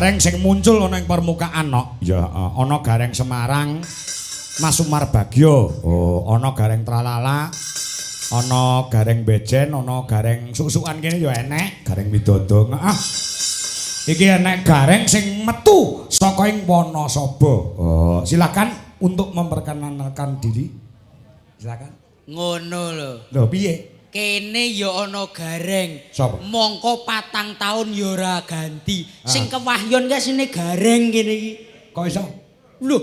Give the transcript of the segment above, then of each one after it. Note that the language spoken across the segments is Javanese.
Gareng sing muncul ana ing permukaan no. Ya, ana Gareng Semarang, Mas Sumarbagyo. Oh, ana Gareng Tralala, ana Gareng Bejen, ana Gareng Suk-sukan kene ya enek, Gareng Widodo. Ah. Iki enek gareng sing metu saka ing Wanasaba. Oh, silakan untuk memperkenalkan diri. Silakan. Ngono lho. Lho, piye? Kene ya ana gareng. Sapa? Mongko 4 tahun ya ora ganti. Ah. Sing kewahyon ki sine gareng kene iki. Kok iso? Lho,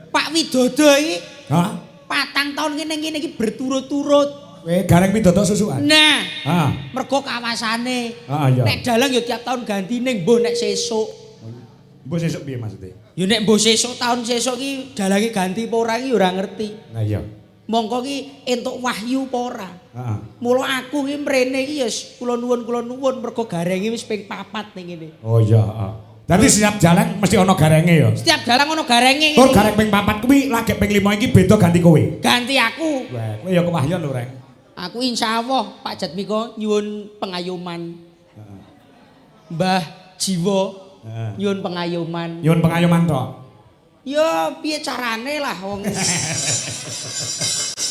Pak Widodo iki Hah? 4 tahun kene ngene iki berturut-turut. Kowe Gareng Widodo susukan? Nah, Ah. mergo kawasane. Ah, iya. Nek dalang ya tiap tahun ganti ning mbuh nek sesuk. Mbok sesuk piye maksudnya? Ya nek mbuh sesuk tahun sesuk ki dalange ganti apa ora ki ya ora ngerti. Nah iya. Mongko ki entuk wahyu apa ora. Heeh. Mula aku ki mrene iki ya kula nuwun mergo garenge wis ping 4 ning kene. Oh iya, heeh. Dadi setiap jalan mesti ana garenge ya. Setiap dalang ana garenge. Tur gareng ping 4 kuwi lagi ping 5 iki beda ganti kowe. Ganti aku. Wah, kowe ya kewahyon lho, Reng. Aku insyaallah Pak Jatmiko nyuwun pengayoman. Mbah Jiwa nyuwun pengayoman. Nyuwun pengayoman tok. Ya piye carane lah wong.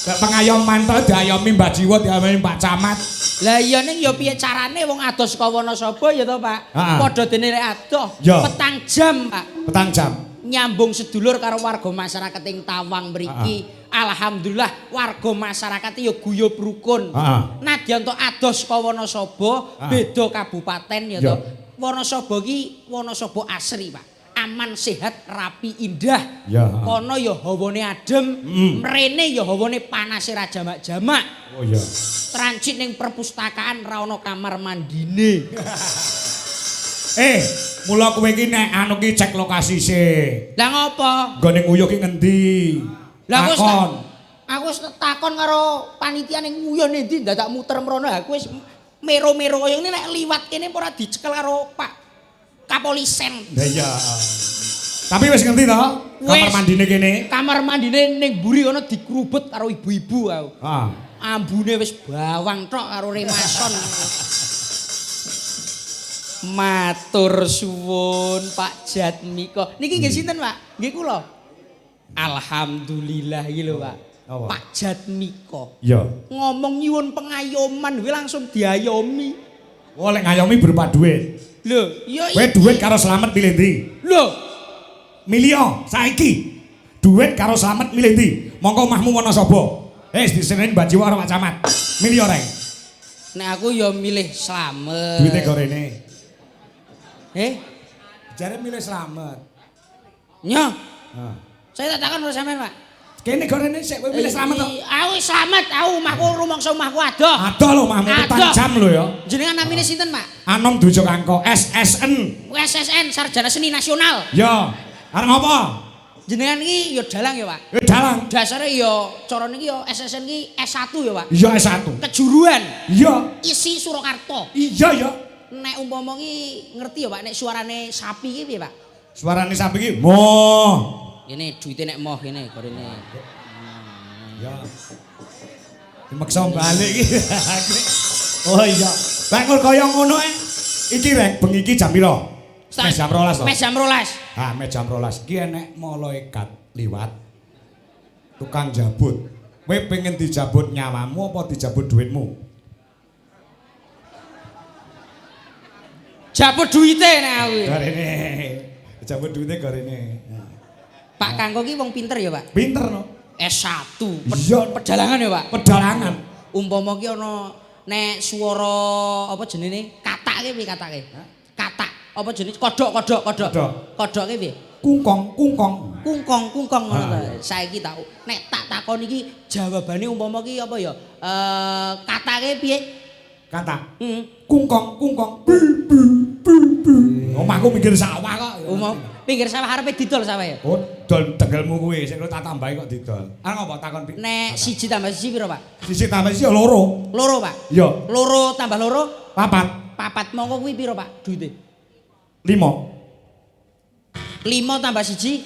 Lek pengayoman tok diayomi Mbah Jiwa, diayomi Pak Camat. Lah iya ning ya piye carane wong adoh saka Wanasaba ya to Pak. Padha dene rek adoh. Ya. 4 jam Pak. 4 jam. Nyambung sedulur karo warga masyarakat ing Tawang mriki. Alhamdulillah warga masyarakat ya guyub rukun. Nadyan to adoh saka Wanasaba, beda kabupaten ya to. Wanasaba ki Wanasaba asri, Pak. Aman, sehat, rapi, indah. Ya. Kono ya hawane adem, mrene ya hawane panase ra jamak-jamak. Oh iya. Transit ning perpustakaan ra ono kamar mandine. Mula kowe iki nek anu ki cek lokasi sik. Lah ngopo? Nggone nguyuh ki ngendi? Lah aku wis Takon. Aku wis takon karo panitia ning nguyuh ning ndi dadak muter mrono aku wis mero-mero kaya ngene nek liwat kene ora dicekel karo Pak Kapolisen. Lah iya. Tapi wis ngerti to? Kamar mandine kene. Kamar mandine ning mburi kono dikrubut karo ibu-ibu aku. Heeh. Ambune wis bawang tok karo remason. Matur suwun Pak Jatmiko. Niki nggih sinten, Pak? Nggih kula. Alhamdulillah iki lho, Pak. Apa? Pak Jatmiko. Iya. Ngomong nyuwun pengayoman kuwi langsung diayomi. Oh, lek ngayomi berupa duit. Lho, iya. Kowe duit karo Slamet milih ndi? Lho, Milih saiki. Duit karo Slamet milih ndi? Mongko omahmu Wanasaba. Diseneni Mbah Jiwa karo Pak Camat. Milih ora? Nek aku ya milih Slamet. Duite go rene. Eh? Jare milih Slamet. Nyo. Heeh. Saya tak takon karo sampean, Pak. Kene go rene sik kowe milih Slamet to. Aku Slamet, aku omahku rumangsa omahku adoh. Adoh lho omahmu Adoh. 4 jam lho ya. Jenengan namine sinten, Pak? Anom Dwijo Kangko SSN. SSN Sarjana Seni Nasional. Ya. Arep ngopo? Jenengan iki ya dalang ya, Pak. Ya dalang. Dasare ya cara niki ya SSN iki S1 ya, Pak. Iya S1. Kejuruan. Iya. Isi Surakarta. Iya ya. Nek umpama ki ngerti ya, Pak, nek suarane sapi ki piye, Pak? Suarane sapi ki moh. Ini duite nek moh kene, gorene. Ya. Dimeksa balik iki. Oh iya. Lah kok kaya ngono e. Iki rek bengi iki jam pira? Mes jam 12 to. Mes jam 12. Ha, mes jam 12 iki enek malaikat liwat. Tukang jabut. Kowe pengen dijabut nyawamu apa dijabut duitmu? Jabut duite nek aku. Gorene. Jabut duite gorene. Pak Kangko ki wong pinter ya, Pak. Pinter no. S1. Iya. Pedalangan ya, Pak. Pedalangan. Umpama ki ana nek swara apa jenenge? Katak ki piye katake? Katak. Apa jenenge? Kodhok, kodhok, kodhok. Kodhok ki piye? Kungkong, kungkong. Kungkong, kungkong ngono ta. Saiki tak nek tak takon iki jawabane umpama ki apa ya? Katake piye? Katak. Heeh. Kungkong, kungkong. Bu bu bu bu. Omahku pinggir sawah kok. Omah pinggir sawah arepe didol sawah ya? Oh, dol tegelmu kuwi sing tak tambahi kok didol. Arep ngopo takon pi? Nek 1 tambah 1 piro, Pak? 1 tambah 1 ya 2. Loro, Pak. Iya. 2 tambah 2 4. 4. Mongko kuwi piro, Pak? Duite? 5. 5 tambah 1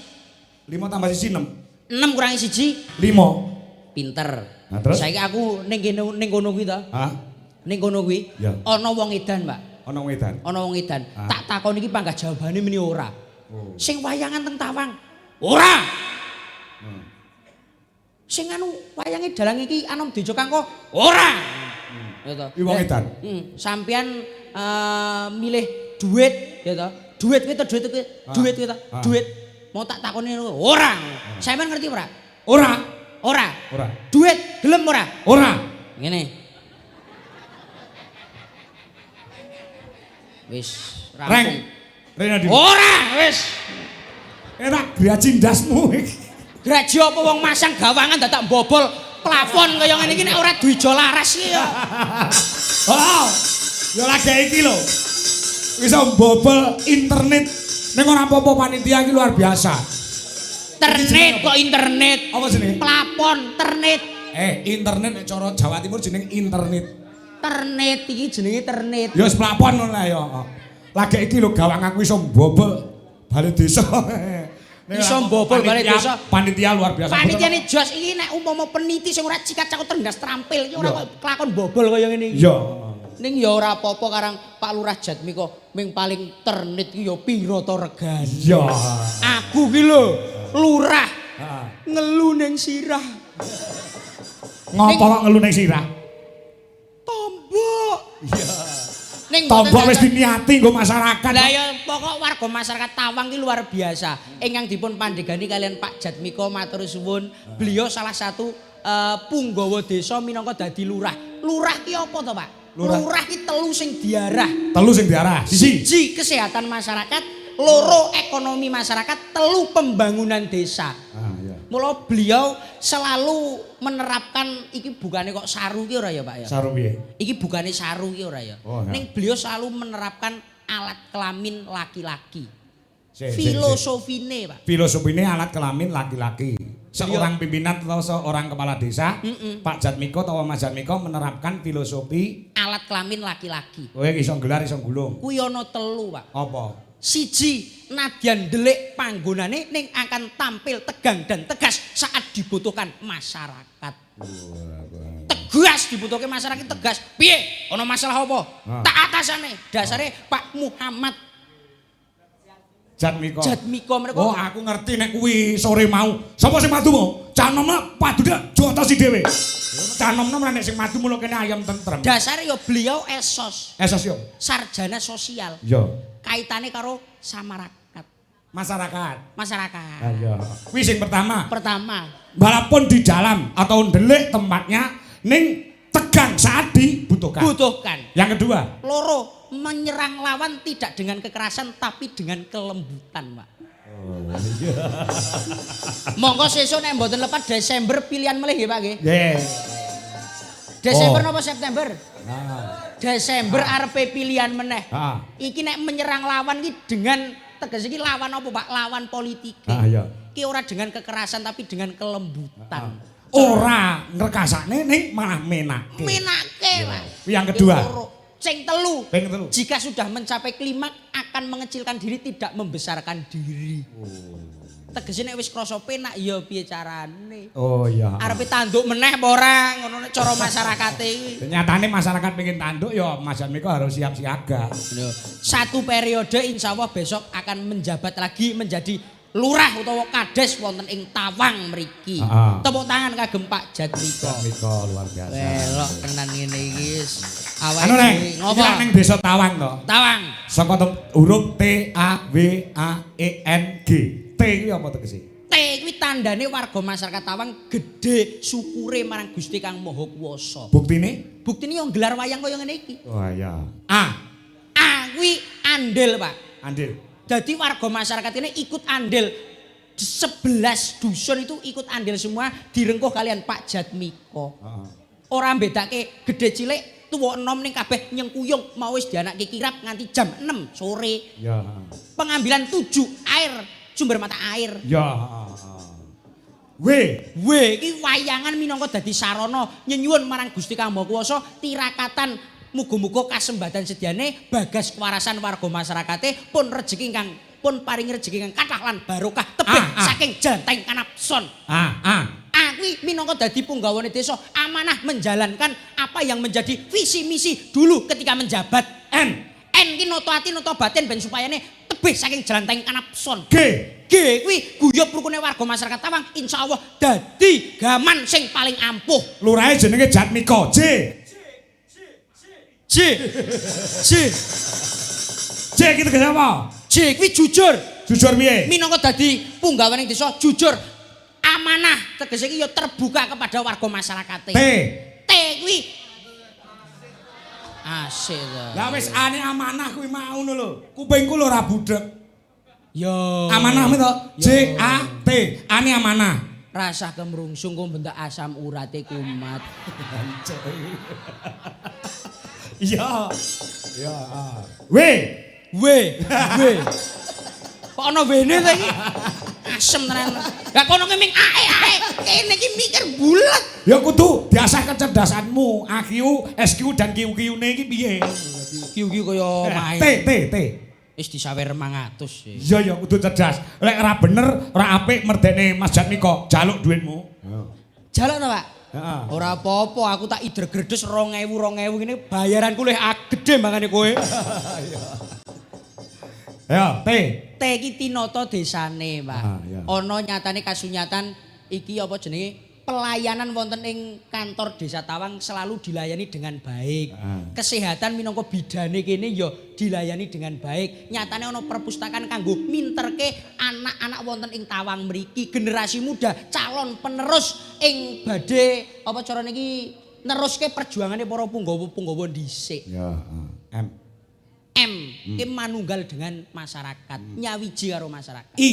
5 tambah 1 6. 6 kurangi 1 5. Pinter. Nah, terus? Saiki aku ning kene ning kono kuwi to. Hah? Ning kono kuwi Ya. ana wong edan, Pak. Ana wong edan. Ana wong edan. Ah. Tak takon iki panggah jawabane meni ora. Oh. Sing wayangan teng Tawang. Ora. Hmm. Sing anu wayange dalang iki Anom Dejo Kangko. Ora. Ya to. Iki wong edan. Sampeyan milih duit ya to. Duit kuwi to, duit kuwi, duit kuwi to, duit. Mau tak takoni ora. Sampeyan ngerti ora? Ora. Ora. Ora. Duit gelem ora? Ora. Ngene. Wis Reng. rampung. Rene di. Ora, wis. Enak graji ndasmu iki. Graji apa wong masang gawangan dadak mbobol plafon kaya ngene iki nek ora dwijo laras iki ya. Oh. Ya lagi iki lho. Bisa mbobol internet. Ning ora apa-apa panitia iki luar biasa. Ternet kok internet. Apa jenenge? Plafon ternet. Internet nek cara Jawa Timur jeneng internet. Ternet iki jenenge ternet. Ya wis plafon ngono lah ya. Lagi iki lho gawang aku iso mbobol bale desa. Iso mbobol bale desa. Panitia luar biasa. Panitiane jos iki nek umpama peniti sing ora cikat cakut tenggas terampil iki ora kok kelakon bobol kaya ngene iki. Iya. Ning ya ora apa-apa karang Pak Lurah Jatmiko ming paling ternet iki ya pira to regane. Iya. Aku ki lho lurah Heeh. ngelu ning sirah. Ngopo kok ngelu ning sirah? Tombok. Iya. Ning Tombok wis diniati nggo masyarakat. Lah ya pokok warga masyarakat Tawang ki luar biasa. Ingkang dipun pandegani kalian Pak Jatmiko matur suwun. Beliau salah satu punggawa desa minangka dadi lurah. Lurah ki apa to, Pak? Lurah. Lurah ki telu sing diarah. Telu sing diarah. Siji. Siji kesehatan masyarakat, loro ekonomi masyarakat, telu pembangunan desa. Ah iya. Mula beliau selalu menerapkan iki bukane kok saru ki ora ya, Pak ya? Saru piye? Iki bukane saru ki ora ya. Oh, ya. Ning beliau selalu menerapkan alat kelamin laki-laki. Filosofine, Pak. Filosofine alat kelamin laki-laki. Seorang pimpinan atau seorang kepala desa, Pak Jatmiko atau Mas Jatmiko menerapkan filosofi alat kelamin laki-laki. Kowe iso gelar iso gulung. Kuwi ana telu, Pak. Apa? Siji, nadyan ndelik panggonane ning akan tampil tegang dan tegas saat dibutuhkan masyarakat. Tegas dibutuhke masyarakat tegas. Piye? Ana masalah apa? Tak atasane. Dasare Pak Muhammad Jatmiko. Jatmiko mereka. Oh, aku ngerti nek kuwi sore mau. Sapa sing madu mau? Cah nom padude jotosi dhewe. Cah nom nek sing madu mulo kene ayam tentrem. Dasare ya beliau esos. Esos yo. Sarjana sosial. Iya. Kaitane karo samarakat. Masyarakat. Masyarakat. Ah iya. Kuwi sing pertama. Pertama. Walaupun di dalam atau ndelik tempatnya ning tegang saat dibutuhkan. Butuhkan. Yang kedua, loro, menyerang lawan tidak dengan kekerasan tapi dengan kelembutan, Pak. Oh, iya. Monggo sesuk nek mboten lepat Desember pilihan melih nggih, Pak nggih. Nggih. Desember napa September? Nah. Desember arepe pilihan meneh. Ah. Iki nek menyerang lawan iki dengan tegas iki lawan apa, Pak? Lawan politik. Ah, iya. Iki ora dengan kekerasan tapi dengan kelembutan. Ora ngrekasane ning malah menake. Menake, Pak. Yang kedua. Sing telu. Ping telu. Jika sudah mencapai klimaks akan mengecilkan diri tidak membesarkan diri. Oh. Tegese nek wis krasa penak ya piye carane? Oh iya. Arepe tanduk meneh apa ora ngono nek cara masyarakate iki. Nyatane masyarakat pengen tanduk ya Mas Jatmiko harus siap siaga. Lho, satu periode insya Allah besok akan menjabat lagi menjadi lurah utawa kades wonten ing Tawang mriki. Heeh. Tepuk tangan kagem Pak Jatmiko. Jatmiko luar biasa. Welok tenan ngene iki. Awake Anu neng, dhewe iki lak neng desa Tawang to. Tawang. Saka huruf T A W A E N G. T kuwi apa tegese? T kuwi tandane warga masyarakat Tawang gedhe syukure marang Gusti Kang Maha Kuwasa. Buktine? Buktine yo nggelar wayang kaya ngene iki. Oh iya. A. A kuwi andil, Pak. Andil. Jadi warga masyarakat ini ikut andil. 11 dusun itu ikut andil semua direngkuh kalian Pak Jatmiko. Heeh. Ora bedake gedhe cilik tuwa enom ning kabeh nyengkuyung mau wis dianakke kirap nganti jam 6 sore. Ya. Pengambilan 7 air, sumber mata air. Ya. W. W iki wayangan minangka dadi sarana nyenyuwun marang Gusti Kang Maha Kuwasa tirakatan muga-muga kasembadan sediane bagas kewarasan warga masyarakate pun rejeki ingkang pun paring rejeki ingkang kathah lan barokah tebih saking janteng kanapson. A. A. A kuwi minangka dadi punggawane desa amanah menjalankan apa yang menjadi visi misi dulu ketika menjabat. N. N ki nata ati nata batin ben supayane tebih saking jelantahing kanapson. G. G kuwi guyub rukune warga masyarakat Tawang insyaallah dadi gaman sing paling ampuh. Lurahe jenenge Jatmiko. J. J. J. J iki tegese apa? J kuwi jujur. Jujur piye? Minangka dadi punggawaning desa jujur, amanah, tegese iki ya terbuka kepada warga masyarakate. T. T kuwi asik to. Lah wis ane amanah kuwi mau ngono lho. Kupingku lho ora budhek. Yo. Amanah to? J A T. Ane amanah. Rasah kemrungsung kok bentak asam urate kumat. Iya. Iya. W. W. W. Kok ana W-ne ta iki? Asem tenan. Lah kono ki ming ae ae. Kene iki mikir bulet. Ya kudu diasah kecerdasanmu, AQ, SQ dan QQ-ne iki piye? Q Q kaya main. T T T. Wis disawer 500 sih. Iya ya kudu cerdas. Lek ora bener, ora apik merdene Mas Jatmiko, jaluk duitmu. Jaluk to, Pak? Heeh. Ora apa-apa, aku tak ider gredes 2000 2000 ngene bayaranku luwih gedhe mbangane kowe. Ayo, T. T iki tinata desane, Pak. Ah, iya. Ana nyatane kasunyatan iki apa jenenge? Pelayanan wonten ing kantor Desa Tawang selalu dilayani dengan baik. Ah. Kesehatan minangka bidane kene ya dilayani dengan baik. Nyatane ana perpustakaan kanggo minterke anak-anak wonten ing Tawang mriki, generasi muda, calon penerus ing badhe apa carane iki neruske perjuangane para punggawa-punggawa dhisik. Ya, M. M, ki manunggal dengan masyarakat, nyawiji karo masyarakat. I.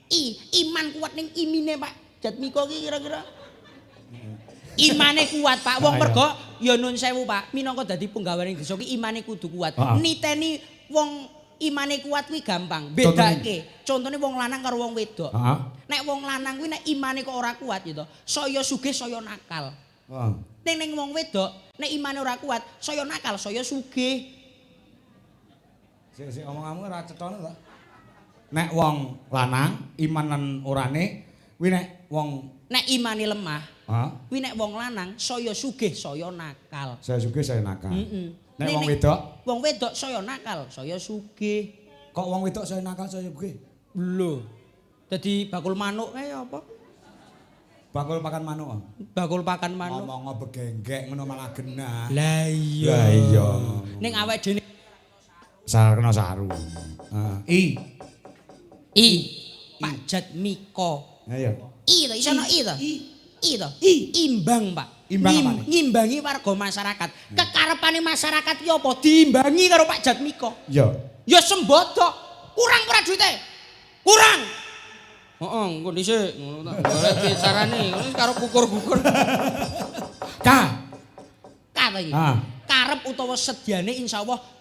I, iman kuat ning imine Pak Jatmiko ki kira-kira. Imane kuat Pak, wong mergo ya nun sewu Pak, minangka dadi punggawaning desa ki imane kudu kuat. Niteni wong imane kuat kuwi gampang, bedake. Contone wong lanang karo wong wedok. Nek wong lanang kuwi nek imane kok ora kuat ya to, saya sugih saya nakal. Ning ning wong wedok nek imane ora kuat, saya nakal saya sugih. Sik sik omonganmu ora cetha to. Nek wong lanang iman lan orane kuwi nek wong nek imane lemah, kuwi nek wong lanang saya sugih saya nakal. Saya sugih saya nakal. Heeh. Nek wong wedok, wong wedok saya nakal, saya sugih. Kok wong wedok saya nakal saya sugih? Lho. Dadi bakul manuk kae apa? Bakul pakan manuk. Bakul pakan manuk. Ngomong begenggek ngono malah genah. Lah iya. Lah iya. Ning awake dhewe kena saru. I. I. Pak Jatmiko. Ha iya. I to iso ana I to. I to. Imbang, Pak. Imbang apane? Ngimbangi warga masyarakat. Kekarepane masyarakat ki apa? Diimbangi karo Pak Jatmiko. Iya. Ya sembodo. Kurang ora duite? Kurang. Heeh, engko dhisik ngono tak golek piye carane. Ngono karo kukur-kukur. K. K ta iki. Karep utawa sedyane insyaallah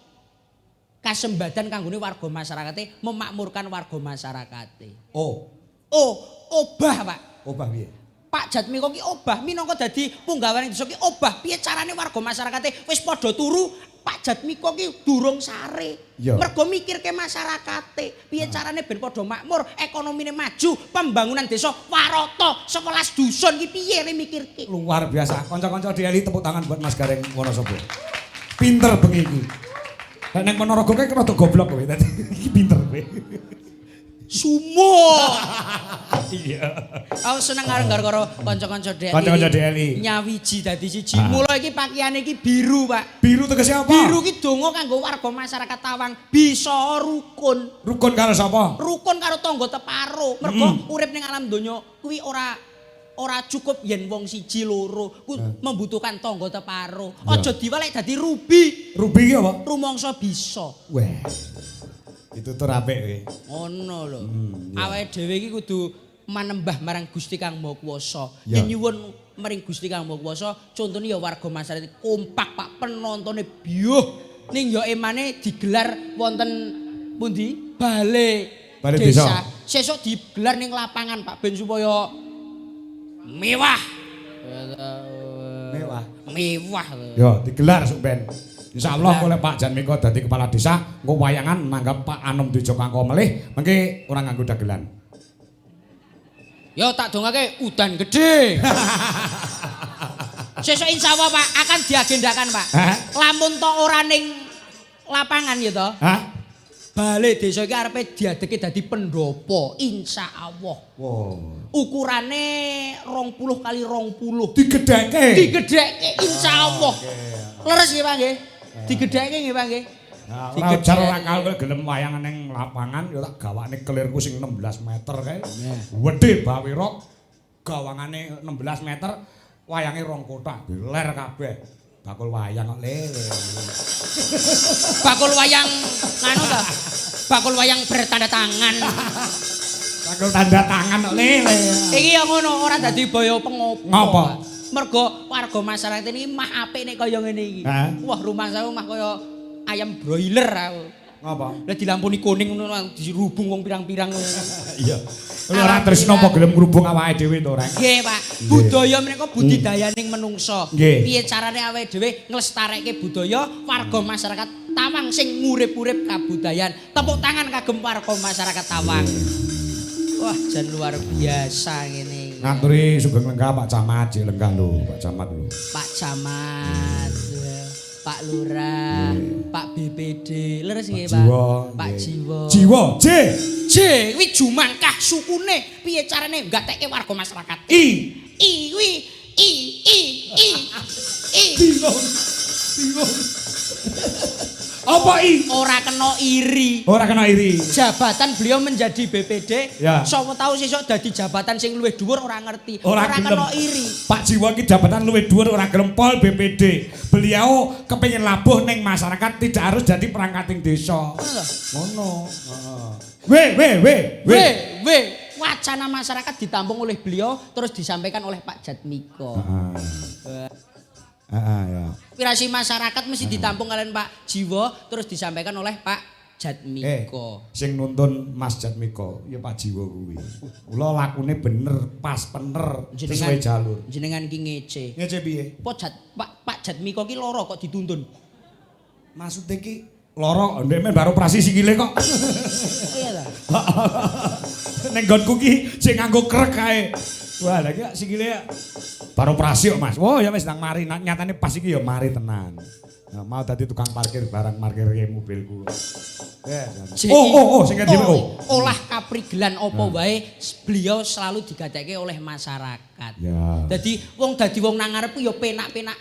kasembadan kanggone warga masyarakate memakmurkan warga masyarakate. O. O, obah, Pak. Obah piye? Pak Jatmiko ki obah minangka dadi punggawane desa ki obah piye carane warga masyarakate wis padha turu, Pak Jatmiko ki durung sare. Mergo mikirke masyarakate, piye carane ben padha makmur, ekonomine maju, pembangunan desa warata, 11 dusun ki piye le mikirke. Luar biasa. Kanca-kanca DLI tepuk tangan buat Mas Gareng Wonosobo. Pinter bengi iki. Nek nang Ponorogo kae rada goblok kowe. Dadi iki pinter kowe. Sumo. Iya. Aku seneng karo kanca-kanca DLI. Kanca-kanca DLI. Nyawiji dadi siji. Mula iki pakaiane iki biru, Pak. Biru tegese apa? Biru ki donga kanggo warga masyarakat Tawang bisa rukun. Rukun karo sapa? Rukun karo tangga teparo. Mergo urip ning alam donya kuwi ora cukup yen wong siji loro, ku membutuhkan tangga teparo. Aja diwalek dadi rubi. Rubi ki apa? Rumangsa bisa. Weh. Ditutur apik kowe. Ngono lho. Awake dhewe iki kudu manembah marang Gusti Kang Maha Kuwasa. Nyuwun maring Gusti Kang Maha Kuwasa, contone ya warga masyarakat kompak Pak, penontone biyuh. Ning ya emane digelar wonten pundi? Bale desa. Sesuk digelar ning lapangan Pak ben supaya mewah. Mewah. Mewah. Ya digelar sok ben. Insyaallah oleh Pak Jatmiko dadi kepala desa, engko wayangan nanggap Pak Anom Dwijo Kangko melih, mengke ora nganggo dagelan. Ya tak dongake udan gede. Sesuk insyaallah Pak akan diagendakan Pak. Lamun to ora ning Lapangan ya to. Hah? Balai desa iki arepe diadeke dadi pendopo, insyaallah. Wow. Ukurane 20 kali 20. Digedheke. Digedheke insyaallah. Leres nggih Pak nggih? Digedheke nggih Pak nggih. Nah, ora jar ora kal gelem wayangan ning lapangan ya tak gawane kelirku sing 16 meter kae. Wedhe bawira gawangane 16 meter, wayange rong kotak, ler kabeh. Bakul wayang kok lele. Bakul wayang nganu ta? Bakul wayang bertanda tangan. Bakul tanda tangan kok lele. Iki ya ngono, ora dadi boyo pengopo. Ngopo? Mergo warga masyarakat ini mah apik nek kaya ngene iki. Wah, rumah saya mah kaya ayam broiler aku. Ngapa? Lah dilampuni kuning ngono dirubung wong pirang-pirang ngono. Iya. Ora tresno apa gelem ngrubung awake dhewe to, Reng? Nggih, Pak. Budaya menika budidayaning menungsa. Piye carane awake dhewe nglestarekke budaya warga masyarakat Tawang sing ngurip-urip kabudayan. Tepuk tangan kagem warga masyarakat Tawang. Wah, jan luar biasa ngene. Ngaturi sugeng lenggah Pak Camat, jek lenggah lho, Pak Camat lho. Pak Camat, Pak Lurah, Pak BPD, leres nggih Pak. Pak Jiwo. Jiwo, J. J kuwi jumangkah sukune, piye carane nggatekke warga masyarakat. I. I kuwi I I I I. Bingung. Bingung. Apa I? Ora kena iri. Ora kena iri. Jabatan beliau menjadi BPD, ya. Sapa tau sesuk dadi jabatan sing luwih dhuwur ora ngerti. Ora kena iri. Pak Jiwo iki jabatan luwih dhuwur ora gelem pol BPD. Beliau kepengin labuh ning masyarakat, tidak harus jadi perangkating desa. Ngono. Heeh. W W W W W. Wacana masyarakat ditampung oleh beliau terus disampaikan oleh Pak Jatmiko. Heeh. Heeh ya. Aspirasi masyarakat mesti ditampung kalian Pak Jiwo terus disampaikan oleh Pak Jatmiko. Sing nuntun Mas Jatmiko ya Pak Jiwo kuwi. Kula lakune bener, pas bener, sesuai jalur. Jenengan ki ngece. Ngece piye? Pak Jatmiko ki lara kok dituntun. Maksude ki lara ndek men baru operasi sikile kok. Iya ta. Ning nggonku ki sing nganggo krek kae. Wah, lha iki sikile baru operasi kok, Mas. Wah, ya wis nang mari, nyatane pas iki ya mari tenan. Nah, mau dadi tukang parkir barang parkir mobilku. Oh, sing dhewe oh. Olah kaprigelan apa wae beliau selalu digadekke oleh masyarakat. Ya. Dadi wong nang ngarep ya penak-penak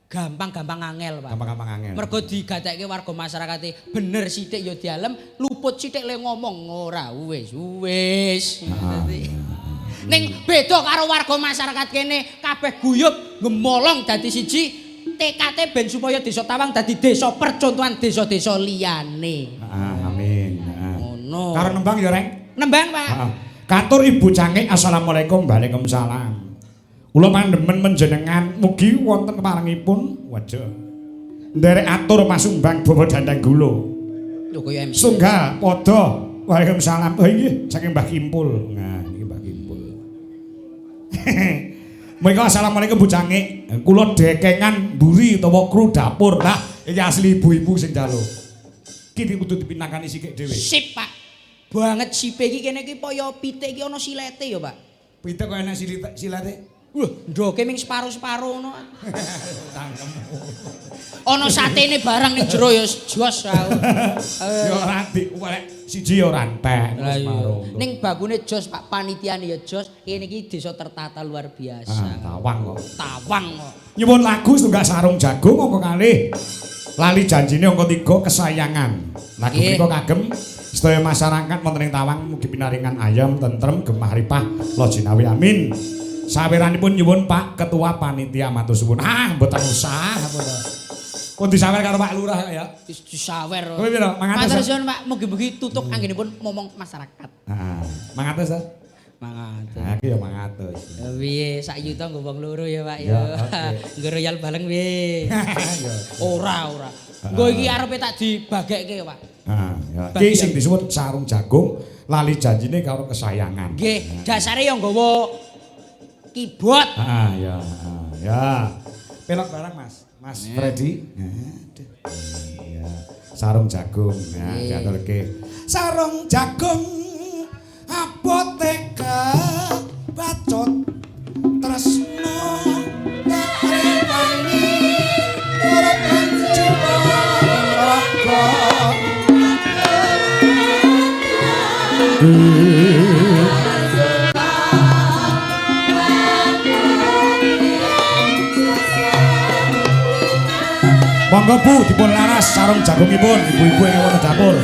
gampang-gampang angel, Pak. Gampang-gampang angel. Mergo digatekke warga masyarakate bener sithik ya dialem, luput sithik le ngomong ora wis wis. Ning beda karo warga masyarakat kene, kabeh guyub gemolong dadi siji, TKT ben supaya desa Tawang dadi desa percontohan desa-desa liyane. Heeh, amin. Ngono. Karo nembang ya, Reng? Nembang, Pak. Heeh. Katur Ibu Cangik, assalamualaikum, waalaikumsalam. Kula pandemen menjenengan mugi wonten keparengipun wajah. Nderek atur masumbang bawa dandang gula. Lho kaya MC. Sunggal padha. Waalaikumsalam. Oh inggih saking Mbah Kimpul. Nah, niki Mbah Kimpul. Monggo assalamualaikum Bu Cangik. Kula dekengan mburi utawa kru dapur. Lah iki asli ibu-ibu sing njaluk. Iki kudu dipinangkani sikik dhewe. Sip, Pak. Banget sipe iki kene iki kaya pitik iki ana silete ya, Pak. Pitik kok enek silete? Wah, ndoke ming separo-separo ngono. Cangkemmu. Ana satene barang ning jero ya jos aku. Ya ora dik, siji ya ora entek separo. Ning bakune jos Pak, panitiane ya jos. Kene iki desa tertata luar biasa. Ah, Tawang kok. Tawang kok. Nyuwun lagu setunggal sarung jagung angka kalih. Lali janjine angka 3 kesayangan. Lagu punika kagem sedaya masyarakat wonten ing Tawang mugi pinaringan ayem, tentrem, gemah ripah, lajinawi amin. Saweranipun nyuwun Pak Ketua Panitia matur suwun. Ah, mboten usah mboten. Pun disawer karo Pak Lurah ya. Wis disawer. Kowe piro? 500. Matur suwun Pak, mugi-mugi tutuk anggenipun momong masyarakat. Heeh. 500 ta? 500. Ha iki ya 500. Ya piye sak yuta nggo wong loro ya Pak ya. Nggo royal baleng piye? Ora, ora. Nggo iki arepe tak dibagekke Pak. Heeh, ya. Iki sing disuwun sarung jagung lali janjine karo kesayangan. Nggih, dasare ya nggawa keyboard. Ah ya, ya. Pelok barang Mas. Mas Freddy. Aduh. Ya, sarung jagung ya diaturke. Sarung jagung abote bacot tresno tak rewangi ora pancuwa. Monggo Bu dipun laras sarung jagungipun ibu-ibu ing wonten dapur.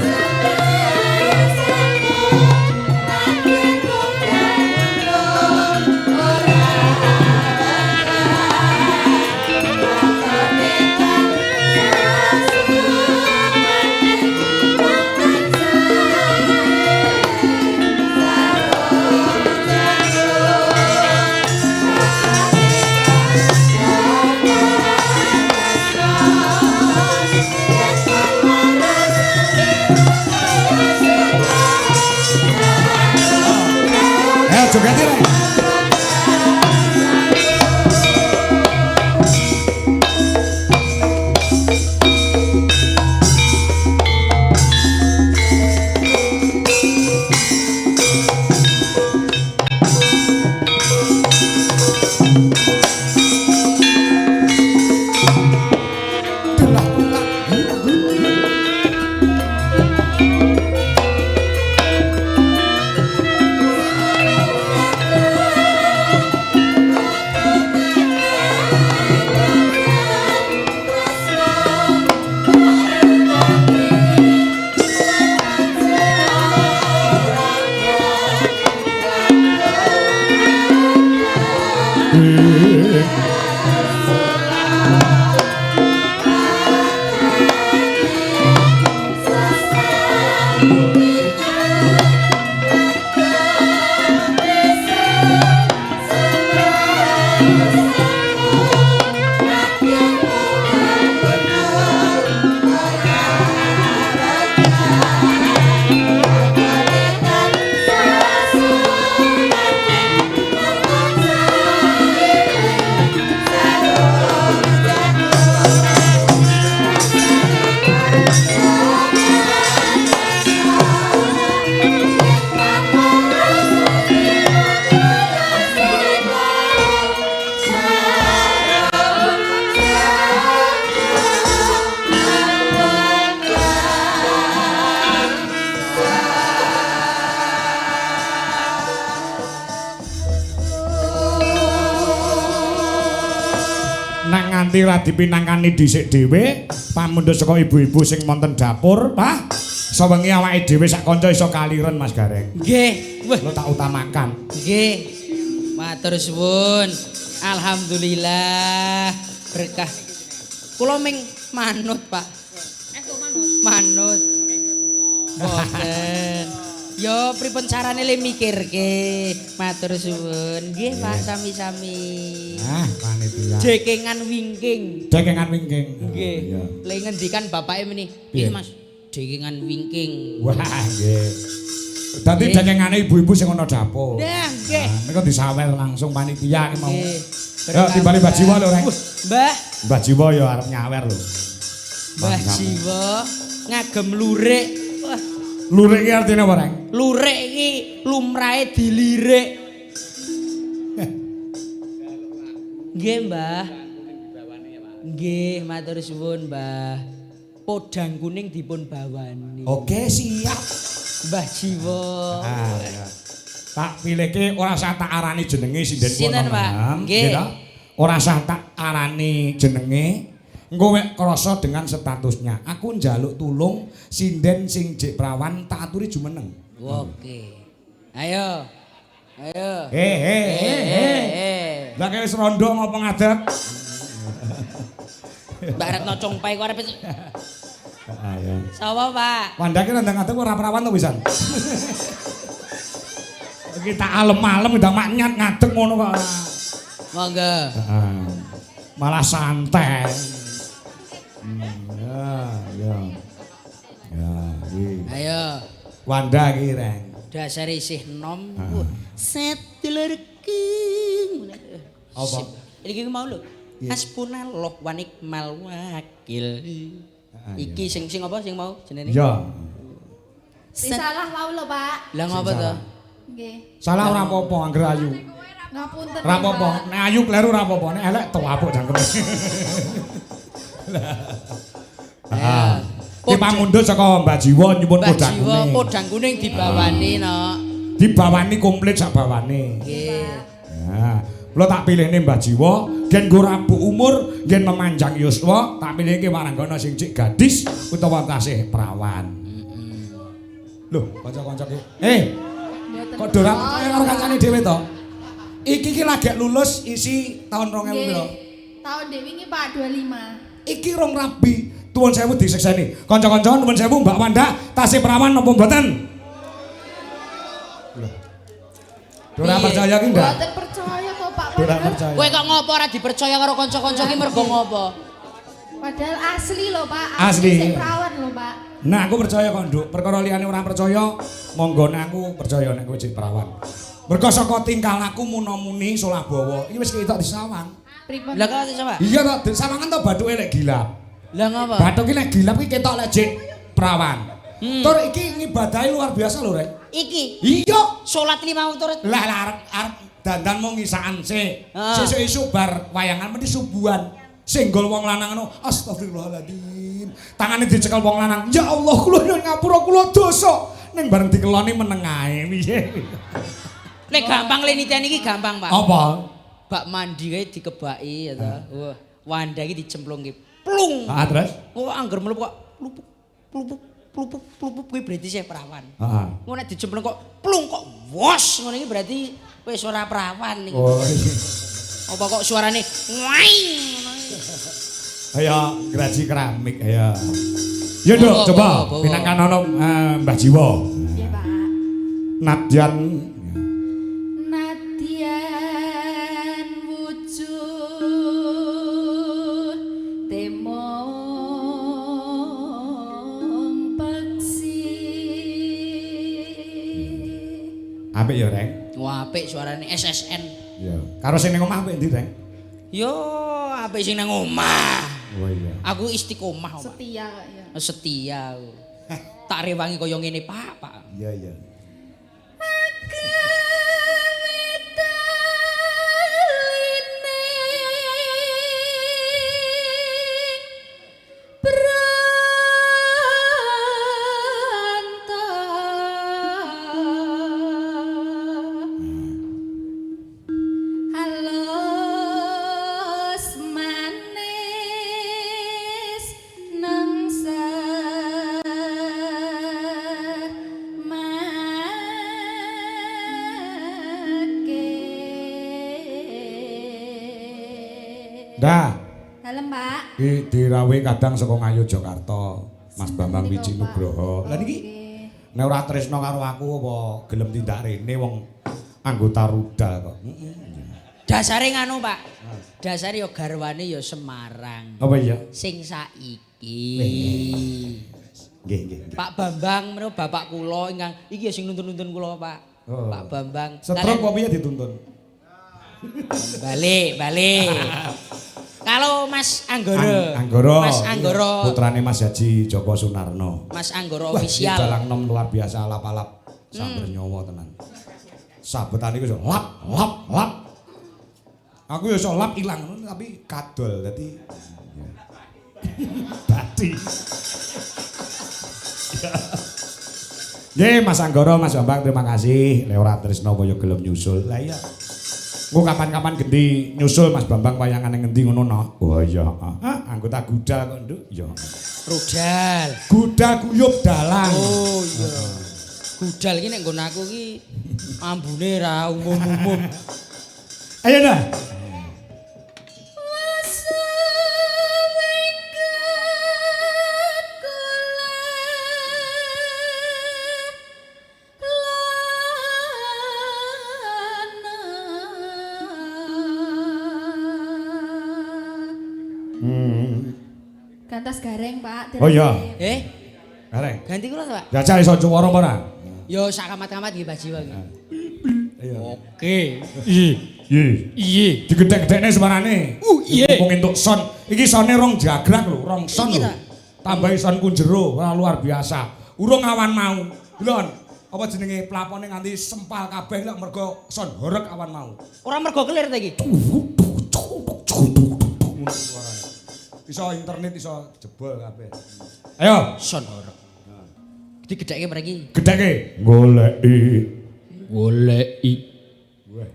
Dipinangkani dhisik dhewe pamundhut saka ibu-ibu sing wonten dapur, Pak. Sawengi awake dhewe sak kanca iso kaliren Mas Gareng. Nggih. Wah, lo tak utamakan. Nggih. Matur suwun. Alhamdulillah berkah. Kula ming manut, Pak. Manut. Boten. Yo pripun carane le mikirke. Matur suwun. Nggih, Pak, sami-sami. Ah, panitia. Jekengan wingking. Jekengan wingking. Nggih. Le ngendikan bapake meni, "Piye, Mas? Jekengan wingking." Wah, nggih. Dadi jekengane ibu-ibu sing ana dapur. Nggih, nggih. Nika disawer langsung panitia ki mau. Ya timbali Mbah Jiwa lho, Reng. Mbah. Mbah Jiwa ya arep nyawer lho. Mbah Jiwa ngagem lurik. Wah. Lurik ki artine apa, Reng? Lurik iki lumrahe dilirik. Nggih, Mbah. Nggih, matur suwun, Mbah. Podang kuning dipun bawani. Oke, siap. Mbah Jiwa. Ah, ya. Tak pilihke ora usah tak arani jenenge sinden Sinten, Pak? Nggih. Ora usah tak arani jenenge. Engko wek krasa dengan statusnya. Aku njaluk tulung sinden sing jek prawan tak aturi jumeneng. Oke. Ayo. Ayo. He. Lah kene wis rondo ngopo ngadeg? Mbak Retno Congpai kok arep. Ayo. Sapa, Pak? Wandake ndang ngadeg ora prawan to pisan. Iki tak alem-alem ndang maknyat ngadeg ngono kok. Monggo. Heeh. Malah santai. Ya, ya. Ya, iki. Ayo. Wanda iki, Reng. Dasare isih nom. Sedulur king. Apa? Iki mau lho. Hasbunallah wa ni'mal wakil. Iki sing sing apa sing mau jenenge? Iya. Sing salah wau lho, Pak. Lah ngopo to? Nggih. Salah ora apa-apa angger ayu. Ngapunten. Ora apa-apa, nek ayu kleru ora apa-apa, nek elek tewapuk jangkeme. Ah. Ki pamundhut saka Mbah Jiwa nyuwun Mbah podang Jiwa kuning. Podang kuning dibawani no. Dibawani komplit sak bawane. Nggih. Nah, kula tak pilihne Mbah Jiwa, yen nggo rabu umur, yen memanjang yuswa, tak pilihke waranggana sing cik gadis utawa tasih perawan. Lho, kanca-kanca ki. Kok ora percaya karo kancane dhewe to? Iki ki lagi lulus isi tahun 2000 piro? Tahun dek wingi Pak 25. Iki rong rabi. Tuwun sewu disekseni. Kanca-kanca nuwun sewu Mbak Wanda tasih perawan napa mboten? Lho. Ora percaya ki ndak? Mboten percaya kok Pak. Ora percaya. Kowe kok ngopo ora dipercaya karo kanca-kanca ki mergo ngopo? Padahal asli lho Pak. Asli. Sik perawan lho Pak. Nah, aku percaya kok, Nduk. Perkara liyane ora percaya, monggo nek aku percaya nek kowe cek perawan. Mergo saka tingkah laku muna-muni Sulabawa, iki wis ketok disawang. Pripun? Lah kok coba? Iya to, sawangan to bathuke lek gilap. Lah ngapa? Bathuk ki lek gilap ki ketok lek jek perawan. Tur iki ngibadahe luar biasa lho, Rek. Iki Iya, salat 5 wektu. Lah lah arep dandan mung ngisaan sik. Ah. Sesuk isuk bar wayangan mesti subuhan. Senggol wong lanang ngono, astagfirullahaladzim. Tangane dicekel wong lanang. Ya Allah, kula nyuwun ngapura kula dosa. Ning bareng dikeloni meneng ae piye. Nek gampang le niteni iki gampang, Pak. Apa? Bak mandi kae dikebaki ya ta. Wah, Wanda iki dicemplungke. Plung. Heeh, terus? Kok angger mlebu kok plupuk plupuk plupuk plupuk kuwi berarti sih perawan. Heeh. Engko nek dicemplung kok plung kok wos ngono iki berarti wis ora perawan iki. Oh. Iya. Apa kok suarane waing ngono iki. Ayo graji keramik ayo. Yo Nduk, coba pinangkanono Mbah Jiwa. Nggih, Pak. Nadyan Nadyan wujud temong peksi. Apik ya, Reng? Wah, apik suarane SSN. Iya. Karo sing ning omah apik endi, Reng? Yo, apik sing nang omah. Oh iya. Aku istiqomah, Pak. Setia kok ya. Setia aku. Tak rewangi kaya ngene, Pak, Pak. Iya, iya. Halus manis nang semake. Dah. Dalem, Pak. Iki dirawe kadang saka Ngayogyakarta, Mas Bambang Wiji Nugroho. Lah niki nek ora tresno karo aku apa gelem tindak rene wong anggota rudal kok. Heeh. Dasare nganu, Pak. Dasare ya garwane ya Semarang. Apa iya? Sing saiki. Nggih, nggih. Pak Bambang menika bapak kula ingkang iki ya sing nuntun-nuntun kula, Pak. Oh. Pak Bambang. Setruk kok piye dituntun? Balik, balik. Kalau Mas Anggoro. Anggoro. Mas Anggoro. Putrane Mas Haji Joko Sunarno. Mas Anggoro Wah, official. iki dalang nom luar biasa alap-alap samber nyawa tenan. Sabetan iku iso lap lap lap. Aku ya iso lap ilang tapi kadol dadi bati. Nggih Mas Anggoro, Mas Bambang terima kasih. Nek ora tresno kaya gelem nyusul. Lah iya. Engko kapan-kapan gendi nyusul Mas Bambang wayangan ning ngendi ngono no. Oh iya, heeh. Anggota Gudal kok, Nduk. Iya. Rudal. Gudal guyub dalang. Oh iya. Gudal iki nek nggon aku iki ambune ra umum-umum. Ayo dah. Gantos gareng, Pak. Oh iya. Gareng. Ganti kula to, Pak? Jajal iso cuwara apa ora? Yo sak kamat-kamat nggih Pak Jiwa iki. Iya. Oke. Iya. Iya. Iya. Digedhek-gedhekne suarane. Iya. Wong entuk son. Iki sone rong jagrak lho, rong son Iki lho. ta? Tambahi son ku jero, ora luar biasa. Urung awan mau. Lon, apa jenenge plapone nganti sempal kabeh lek mergo son horeg awan mau. Ora mergo kelir ta iki? Ngono suarane. Iso internet iso jebol kabeh. Ayo, Son horeg. Digedhekke mriki. Gedhekke. Goleki. Goleki. Weh.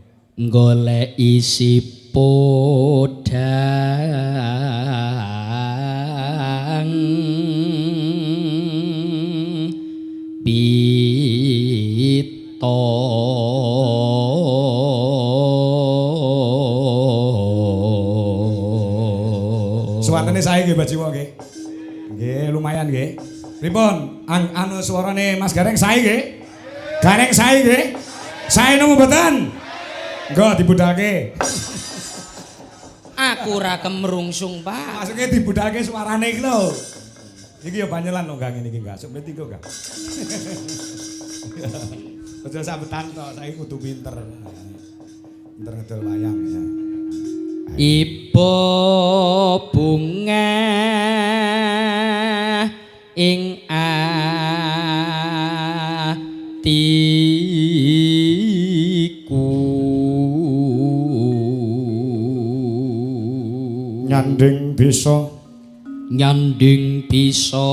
Goleki si podang pito. Suwantene sae nggih Mbah Jiwo nggih. Nggih, lumayan nggih. Pripun? Anu suarane Mas Gareng sae nggih? Gareng sae nggih? Sae nopo mboten? Engko dibudalke. Aku ora kemrungsung, Pak. Maksudnya dibudalke suarane iki lho. Iki ya banyelan lho Kang ngene iki enggak. Sok mriki kok, Kang. Aja sambetan to, saiki kudu pinter. Pinter ngedol wayang ya. Iba bunga ing atiku. Nyanding bisa, nyanding bisa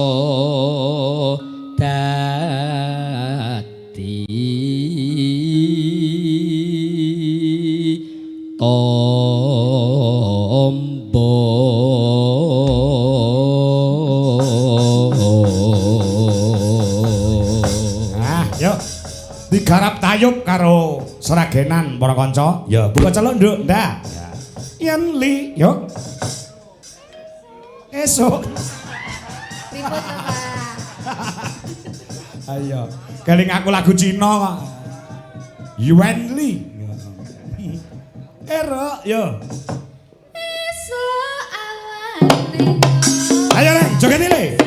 dadi tombo. Ah, yuk. Digarap tayub karo Sragenan para kanca. Ya, buka celuk, Nduk. Ndak. Yen li, yuk. Esuk. Pripun to, Pak? Ayo, keling aku lagu Cina kok. Yuan Li. Ero, yo. Esuk awane. Ayo rek, joget ile.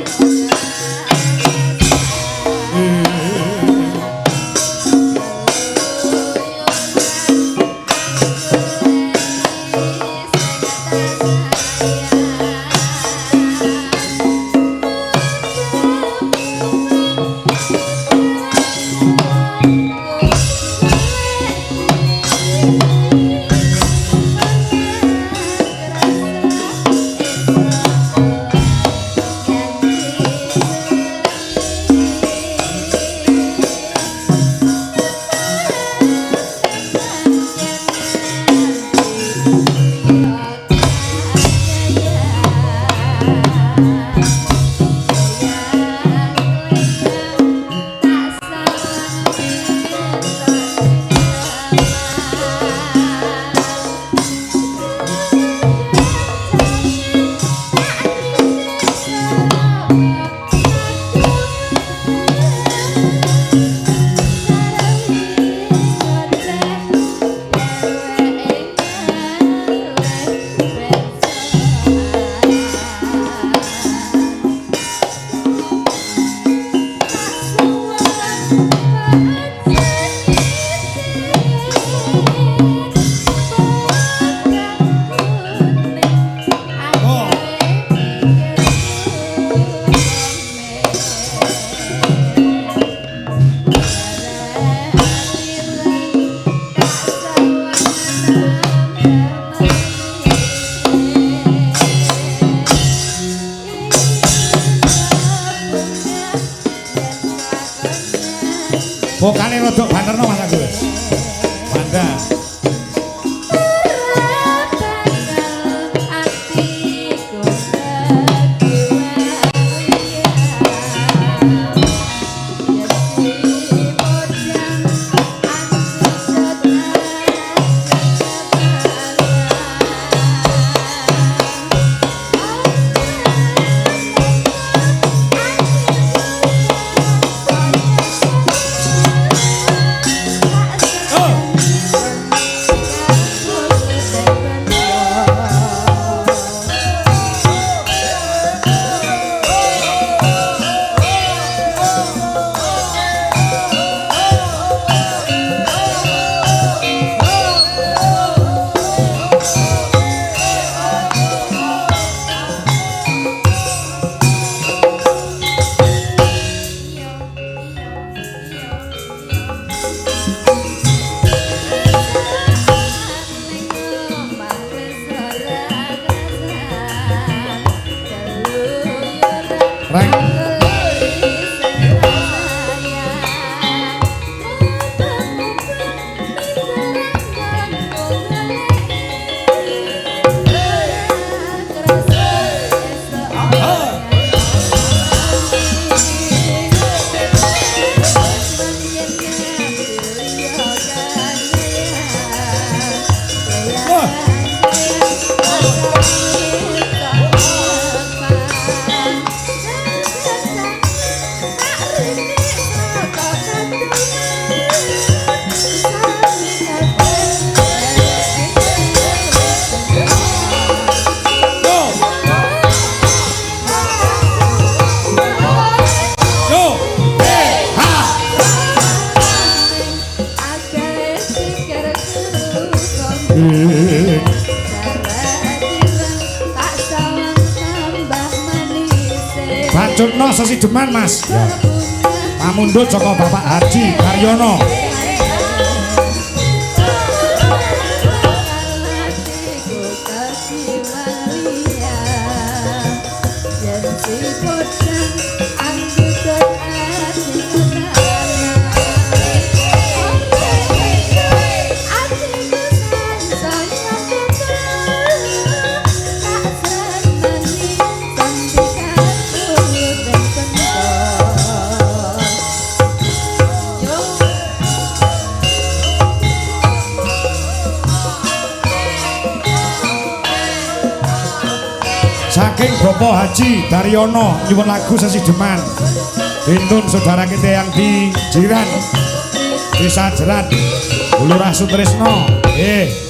Vokale rada banterno Mas Agus. Banda. Reng. Bacutno sesideman Mas. Ya. Pamundhut saka Bapak Haji Karyono. Saking Bapak Haji Daryono nyuwun lagu sesideman. Bintun saudara kita yang di Jiran, Desa Jeran, Lurah Sutrisno. Nggih.